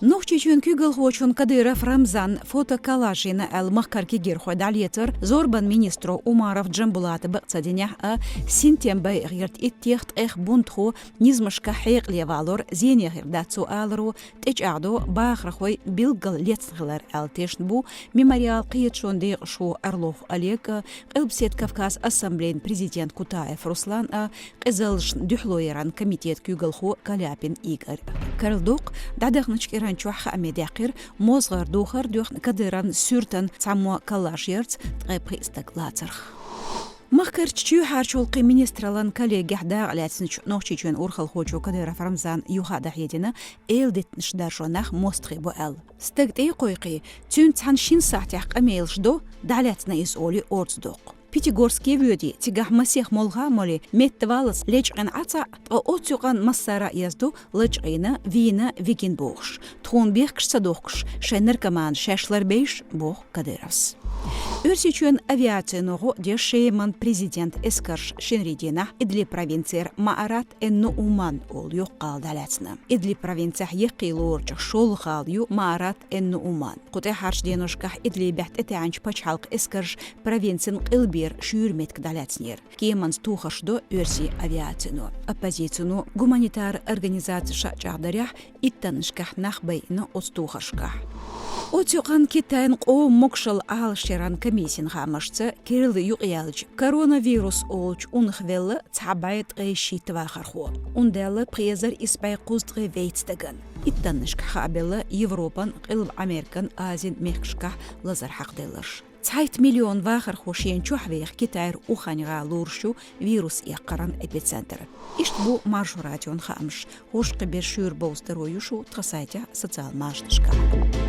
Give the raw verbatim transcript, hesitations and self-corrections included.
Нохчийчоьнан куьйгалхочун Кадыров Рамзана фотоколлаж йина аьлла махкара кегийрхой дӀалецар зорбан министро Умаров Джамбулата бакъ ца динехь а, синтем байа гӀерта иттех ткъех бунтхо низамашкахь хьекъале валор зене хир дац цо аларо, тӀечӀагӀдо бахархой билггал лецна хилар аьлла тешна бу Мемориал кхеташонан декъашхо Орлов Олег а, Къилбаседа Кавказан Ассамблейн президент Кутаев Руслан а, къизаллашна дуьхьало яран комитетан куьйгалхо Каляпин Игорь. Карладоккху дӀадаханчу кӀиранчохь хаамаш даьккхира, мозгӀар духар доьхна Кадыровн суьртан цхьаммо коллаж ярца ткъе пхи стаг лацарх. Махкарчу чоьхьарчу гӀуллакхийн министраллан коллегехь дакъа лаьцначу Нохчийчоьнан урхалхочо Кадыров Рамзана юха а дӀахьедина, эладитанаш даржо нах мостагӀий бу аьлла. Стаг тӀе а кхойкхий, цуьнца цхьана шина сахьтехь къамелаш до, дӀалаьцна иза олий орца доккху. Пятигорске воьдий, цигахь масех молха а молий, меттаваллалц лечкъина Ӏа цхьаъ, ткъа оццу юкъанна массара а яздо лачкъийна, вийна, вигина бохуш. Тхуна бехкаш ца дохкуш, шайн наркоманаш шаьш ларбейша, боху Кадыровс. Оьрсийчоьнан авиацино гӀо а деш, Шеман президентан эскарш шинарин дийнахь Идлиб провинцера Маарат эн-Нууман олу йоккха гӀала дӀалаьцна. Идлиб провинцехь яккхий лоручех шолгӀа гӀала ю Маарат эн-Нууман. Кху тӀаьхьарчу деношкахь Идлибехь тӀетаьӀначу пачхьалкхан эскарша провинцин къилбера шуьйра меттиг дӀалаьцнера. Кеманца тохарш до оьрсийн авиацино. Оппозицино гуманитар организацеш чӀагӀдарехь, иттаннашкахь нах байина оцу тохаршкахь. Оцу юкъанна Китайн къоман могушалла Ӏалашъяран комиссин хаамашца, керла юкъаяьллачу коронавирус олучу унах велла цхьа бӀе ткъе шийтта вахархо. Ундаьлла пхи эзар исс бӀе кхузткъе вейтта стагана. Иттаннашкахь хаабелла Европан, Къилба Американ, Азин мехкашкахь лазар хьакхаделларш. Цхьайтта миллион вахархо шена чохь веха Китайра Ухань-гӀала лоруш ю вирус эккхаран эпицентр. Иштта бу Маршо радион хаамаш. ХӀорш кхин берш шуьйра бовза даро ю шу тхан сайтехь, социал машанашкахь.